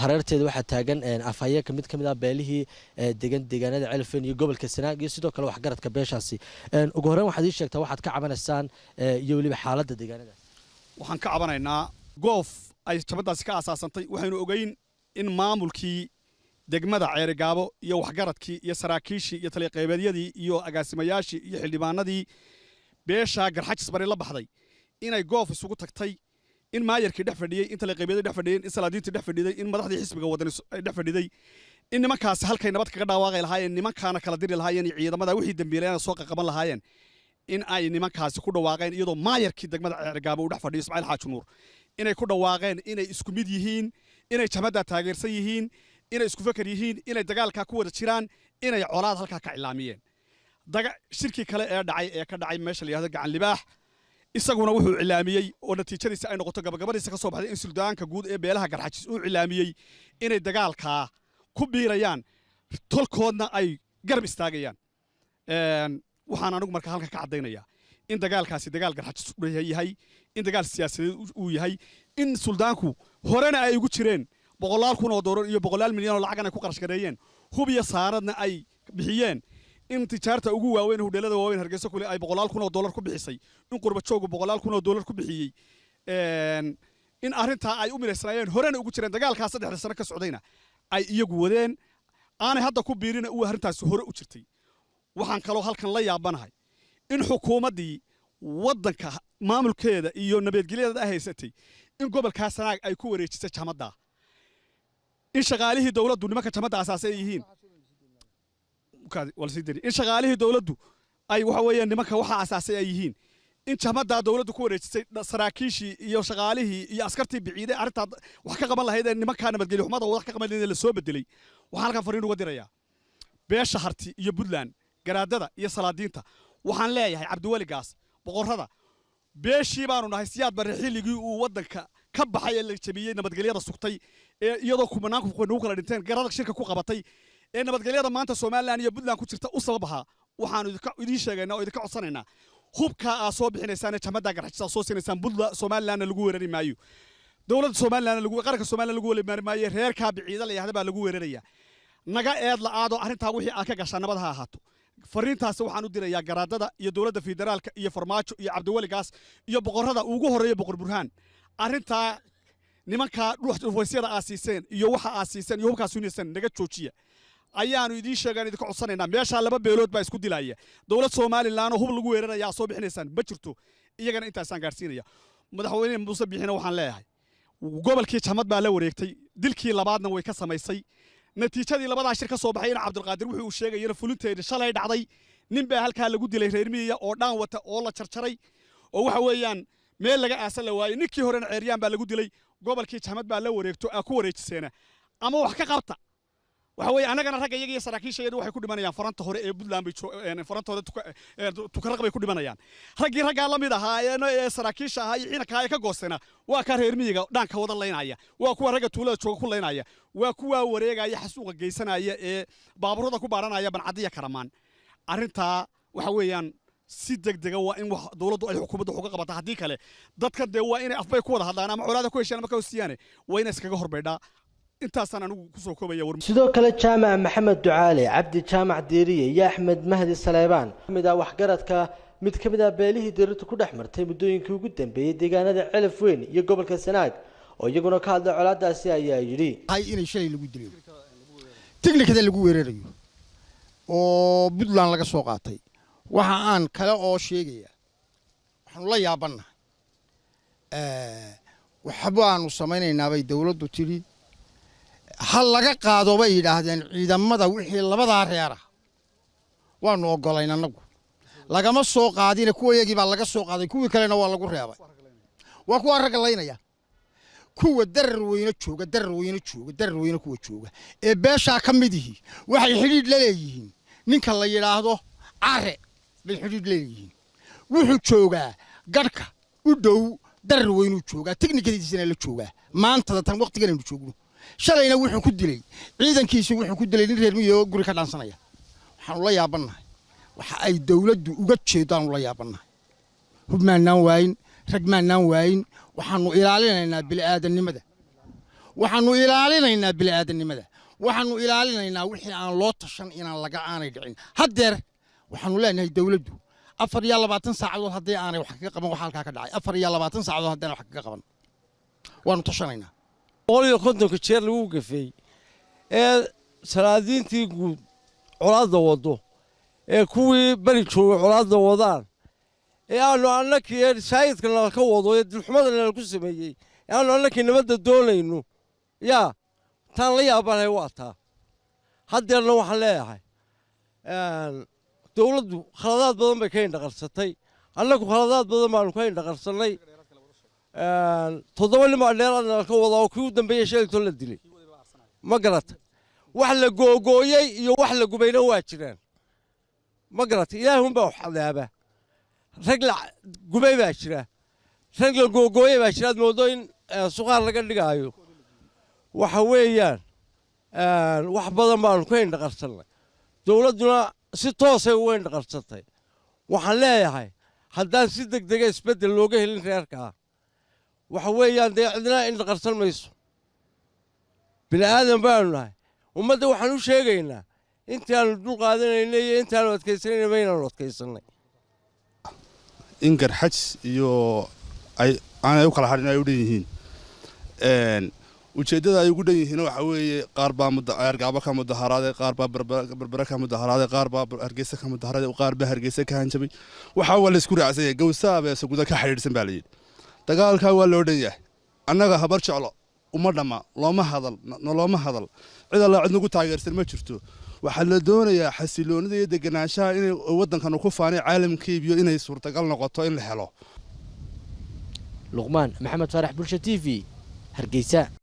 Hareerteeda waxaa taagan afhayeenka mid ka mid ah beelihii degan deegaanada Ceelafweyn iyo gobolka Sanaag, iyo sidoo kale waxgaradka beeshaasi. Ugu horreyn waxaad ii sheegtaa waxaad ka cabanaysaan iyo weliba xaaladda deegaanadaas. Waxaan ka cabanaynaa goof ay jabadaasi ka aasaasantay. Waxaynu ogeyn in maamulkii degmada Ceerigaabo iyo waxgaradkii iyo saraakiishii iyo taliqaybeedyadii iyo agaasimayaashii iyo xildhibaanadii beesha Garxajis Bari la baxday inay goof isugu tagtay, in maayarkii dhex fadhiyey, in taliqaybeedyadii dhex fadhiyeen, in salaadiintii dhex fadhiday, in madaxdii xisbiga Wadani ay dhex fadhiday, in nimankaasi halkay nabad kaga dhawaaqay lahaayeen, nimankaana kala diri lahaayeen iyo ciidamada wixii dambiilayana soo qaqaban lahaayeen, in ay nimankaasi ku dhawaaqeen iyadoo maayarkii degmada Ceerigaabo uu dhex fadhiyo, Ismaaciil Xaaji Nuur, inay ku dhawaaqeen inay isku mid yihiin, inay jamadda taageersan yihiin, inay isku fakar yihiin, inay dagaalkaa ku wada jiraan, inay colaad halkaa ka cilaamiyeen. Shirkii kale ee dhacay ee ka dhacay meesha la yidhahdo Gacan Libaax, isaguna wuxuu cilaamiyey oo natiijadiisa ay noqoto gabagabadiisa ka soo baxday in suldaanka guud ee beelaha Garxajis uu cilaamiyey inay dagaalkaa ku biirayaan, tolkoodna ay garab istaagayaan. Waxaan anigu marka halka ka caddaynayaa in dagaalkaasi dagaal Garxajis yahay, in dagaal siyaasadeed uu yahay, in suldaanku horena ay ugu jireen boqolaal kun oo doolar iyo boqolaal milyan oo lacagan ay ku qarash gareeyeen, hub iyo saaradna ay bixiyeen, in tijaarta ugu waaweyn, hudheelada waaweyn Hargeysa kule ay boqolaal kun oo doolar ku bixisay, in qurba joogu boqolaal kun oo doolar ku bixiyey, in arrintaa ay u milaysnaayeen, horena ugu jireen, dagaalkaa 3da sano ka socdayna ay iyagu wadeen, aanay hadda ku biirina uu arrintaasi hore u jirtay. Waxaan kaloo halkan la yaabanahay in xukuumaddii waddanka maamulkeeda iyo nabadgelyada ay haysatay in gobolkaa Sanaag ay ku wareejisay jamadda, in shaqaalihii dowladdu nimanka jamadda asaasay ay yihiin, in shaqaalihii dowladdu ay waxa weeyaan nimanka waxa asaasay ay yihiin, in jamaddaa dowladdu ku wareejisay saraakiishii iyo shaqaalihii iyo askartii biciiday arrintaa wax ka qaban lahayd ee nimankaa nabadgelyo xumada wax ka qaban lahayd la soo bedelay. Waxaan halkan fariin uga dirayaa beesha Harti iyo Puntland, garaadada iyo salaadiinta. Waxaan leeyahay Cabdiweligaas, boqorrada, beeshii baanu nahay Siyaad Barre xilligii uu waddanka ka baxay ee la jabiyey nabadgelyada sugtay, ee iyadoo kumanaan qof nagu kala dhinteen garada shirka ku qabatay, ee nabadgelyada maanta Somaliland iyo Puntland ku jirta u sabab ahaa. Waxaanu idiin sheegaynaa oo idinka codsanaynaa hubkaa aa soo bixinaysaan ee jamadda Garxajis aa soo siinaysaan, Puntland Somalilandna lagu weerari maayo, dowladda Somaliland lagu, qaranka Somaliland lagu weerari maayo, reerkaa Biciida la yidhahda baa lagu weeraraya. Naga eed la'aadoo arrintaa wixii aad ka gashaa nabad ha ahaato. Fariintaasi waxaan u dirayaa garaadada iyo dowladda federaalka iyo Farmaajo iyo Cabdiweligaas iyo boqorrada ugu horreeya Boqor Burhaan. Arrintaa nimankaa dhuwaysyada aa siiseen iyo waxa aa siiseen iyo hubkaa sunayseen naga joojiya ayaanu idiin sheegaan, idinka codsanaynaa. Meeshaa laba beelood baa isku dilaya, dowlad Somaliland oo hub lagu weeraraya aa soo bixinaysaan ma jirto. Iyagana intaasaan gaarsiinaya. Madaxweyne Muuse Bixina waxaan leeyahay gobolkii jamad baa la wareegtay, dilkii labaadna way ka samaysay. Natiijadii labadaa shir ka soo baxay in Cabdulqaadir wuxuu uu sheegayana fulinteedii shalay dhacday. Nin baa halkaa lagu dilay reer miyiga oo dhaan wata oo la jarjaray oo waxa weeyaan meel laga aasan la waayey. Ninkii horena Ceeryaan baa lagu dilay. Gobolkii jamad baa la wareegto aa ku wareejiseena ama wax ka qabta. Waxa weeye annagana ragga iyaga iyo saraakiisha iyadu waxay ku dhimanayaan faranta hore ee Puntland bay, faranta hore Tukaraq bay ku dhimanayaan. Raggii raggaa la mid ahaa ee saraakiisha ahaa iyo ciidanka ee ka goosteena waa kaa reer miyiga dhaanka wada laynaya, waa kuwa ragga tuulada jooga ku laynaya, waa kuwa wareegaya, xasuuqa geysanaya ee baabuurada ku baaranaya Bancadiya Karamaan. Arrintaa waxa weeyaan si degdega waa in wax dowladdu ay xukuumaddu wax uga qabata. Haddii kale dadkan dee waa inay afbay ku wada hadlaan ama colaada ku heshaan ama ka hosiyaane, waa inay iskaga horbaydhaa. Intaasaan anigu kusoo koobaya war. Sidoo kale Jaamac Maxamed Ducaale, Cabdi Jaamac Diiriye iyo Axmed Mahdi Saleebaan, kamid ah waxgaradka mid ka mid ah beelihii dirirtu ku dhex martay muddooyinkii ugu dambeeyey deegaanada Celaf Weyn iyo gobolka Sanaag, oo iyaguna ka hadlay colaadaasi ayaa yidhi: Inay shalay lagu dilayo tignikada lagu weerarayo oo Puntland laga soo qaatay. Waxa aan kale oo sheegaya, waxaanu la yaabannahay waxbaanu samaynaynaa bay dowladdu tidhi, ha laga qaado bay yidhaahdeen ciidamada wixii labadaa reer ah. Waanu oggolayn annagu, lagama soo qaadine kuwa yagii baa laga soo qaaday, kuwii kalena waa lagu reebay. Waa kuwa ragga laynaya, kuwa Darar Weyne jooga, Darar Weyne jooga, Darar Weyne kuwa jooga ee beeshaa ka mid ihi waxay xidhiidh la leeyihiin ninka la yidhaahdo Care bay xidhiidh leeyihiin. Wuxuu joogaa garhka u dhow Darar Weynuu joogaa, tiknikadiisana la joogaa maantada tan waqtigan aynu joogno. Shalayna wuxuu ku dilay ciidankiisa, wuxuu ku dilay nin reer miyi oo guri ka dhaansanaya. Waxaanu la yaabannahay waxa ay dowladdu uga jeedo, aanu la yaabannahay. Hub maanaan waayin, rag maanaan waayin, waxaanu ilaalinaynaa bini'aadannimada. Waxaanu ilaalinaynaa bini'aadanimada, waxaanu ilaalinaynaa wixii aan loo tashan inaan laga aanay dhicin. Haddeer waxaanu leenahay dowladdu 24 saacadood haddii aanay wax kaga qaban waxa halkaa ka dhacay, 24 saacadood haddii aanay wax kaga qaban, waanu tashanaynaa. 150-ka jeer lagu gafeey ee salaadiintii guud colaadda waddo, ee kuwii beri joogay colaadda wadaan, ee aanu annakii ee saayidka nala ka wado ee dilxumada nala ku sameeyey, ee aanu annakii nabadda doonayno, yaa taan la yaabanahay waa taa. Haddeerna waxaan leeyahay dowladdu khaladaad badan bay ka indhaqarsatay, annagu khaladaad badan baanu ka indhaqarsannay. 7 nin baa dheeraad nala ka wadaa oo kii u dambeeyey shalaytoo la dilay, ma garata? Wax la googooyey iyo wax la gubayna waa jiraan, ma garata? Ilaahi unbaa wax cadaaba. Rag la gubay baa jira, rag la googooyey baa jira, aad moodo in suqaar laga dhigaayo. Waxa weeyaan wax badan baanu ka indhaqarsannay, dowladduna si toosay uga indhaqarsatay. Waxaan leeyahay haddaan si deg dega isbeddel looga helin reerkaa, waxa weeyaan dee cidna indhaqarsan mayso, bini aadan baanu nahay. Ummadda waxaan u sheegaynaa intaanu dul qaadanaynay iyo intaanu adkaysanayna maynaanu adkaysannay. In Garxaj iyo ay aanay u kala hadhin, ay u dhan yihiin. Ujeeddada ay ugu dhan yihiin waxa weeye qaar baa Ceergaabo ka mudaharaaday, qaar baa Berbere ka mudaharaaday, qaar baa Hargeysa ka mudaharaaday, qaar baa Hargeysa ka hanjabay. Waxaa waa la isku raacsan yahay, gawsaaba guda ka xidhiidhsan baa la yidhi. Dagaalkaa waa loo dhan yahay. Annaga Habar Jeclo uma dhamma, looma hadal, nolooma hadal, cid alla cid nagu taageersan ma jirto. Waxaa la doonayaa xasiloonida iyo deganaanshaha inay waddankan ku faanay caalamka iibiyo inay suurtagal noqoto in la helo. Luqmaan Maxamed Faarax, Bulsha TV, Hargeysa.